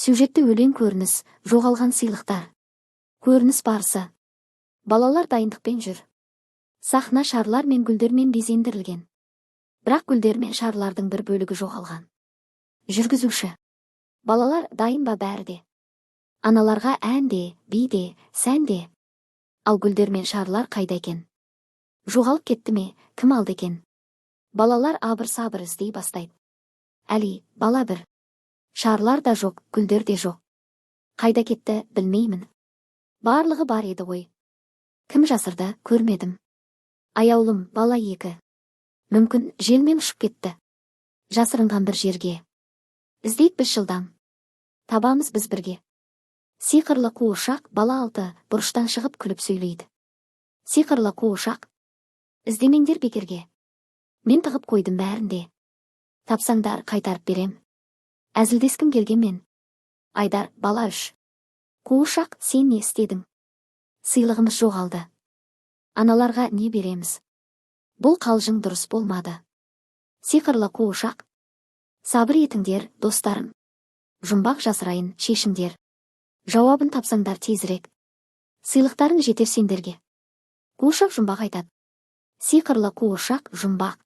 Сюжетті өлең. Көрініс: жоғалған сыйлықтар. Көрініс барысы: Балалар дайындықпен жүр. Сахна шарлар мен гүлдермен безендірілген. Бірақ гүлдер мен шарлардың бір бөлігі жоғалған. Жүргізуші: Балалар, дайын ба бәрі де? Аналарға ән де, би де, сән де. Ал гүлдер мен шарлар қайда екен? Жоғалып кетті ме, кім алды екен? Балалар абыр сабыр іздей бастайды. Әли, бала 1: Шарлар да жоқ, гүлдер де жоқ. Қайда кетті, білмеймін. Барлығы бар еді ғой. Кім жасырды, көрмедім. Аяулым, бала 2: Мүмкін, желмен ұшып кетті жасырынған бір жерге. Іздейік біз жылдам, табамыз біз бірге. Сиқырлы қуыршақ, бала 6, бұрыштан шығып күліп сөйлейді. Сиқырлы қуыршақ: Іздемеңдер бекерге. Мен тығып қойдым бәрін де. Тапсаңдар, қайтарып берем. Әзілдескім келгенмен. Айдар, бала 3: Қуыршақ, сен не істедің? Сыйлығымыз жоғалды. Аналарға не береміз? Бұл қалжың дұрыс болмады. Сиқырлы қуыршақ: Сабыр етіңдер, достарым. Жұмбақ жасырайын, шешіңдер. Жауабын тапсаңдар тезірек, сыйлықтарың жетер сендерге. Қуыршақ жұмбақ айтады. Сиқырлы қуыршақ жұмбақ: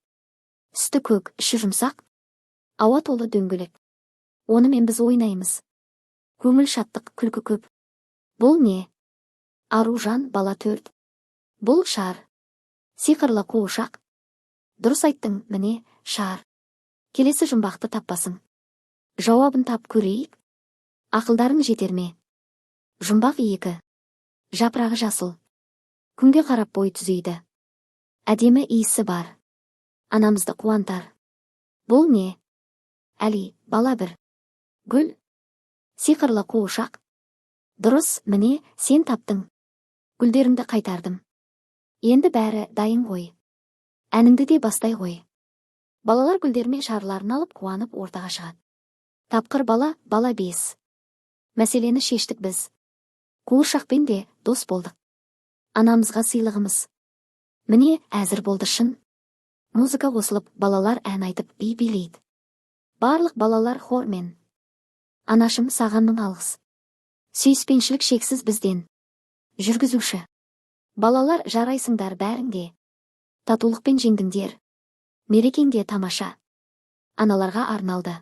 Үсті көк, іші жұмсақ, ауа толы дөңгелек. Онымен біз ойнаймыз. Көңіл шаттық, күлкі көп. Бұл не? Аружан, бала 4: Бұл шар. Сиқырлы қуыршақ: Дұрыс айттың, міне, шар. Келесі жұмбақты таппасың. Жауабын тап көрейік. Ақылдарың жетер ме? Жұмбақ 2. Жапырағы жасыл, күнге қарап бой түзейді. Әдемі иісі бар, анамызды қуантар. Бұл не? Әли, бала 1: Гүл. Сиқырлы қуыршақ: Дұрыс, міне, сен таптың. Гүлдеріңді қайтардым. Енді бәрі дайын ғой. Әніңді де бастай ғой. Балалар гүлдер мен шарларын алып, қуанып ортаға шығады. Тапқыр бала, бала 5: Мәселені шештік біз. Қуыршақпен де дос болдық. Анамызға сыйлығымыз, міне, әзір болды шын. Музыка қосылып, балалар ән айтып, би билейді. Барлық балалар хормен: Анашым, саған мың алғыс! Сүйіспеншілік шексіз бізден. Жүргізуші: Балалар, жарайсыңдар бәрің де. Татулықпен жеңдіңдер. Мерекең де тамаша. Аналарға арналды.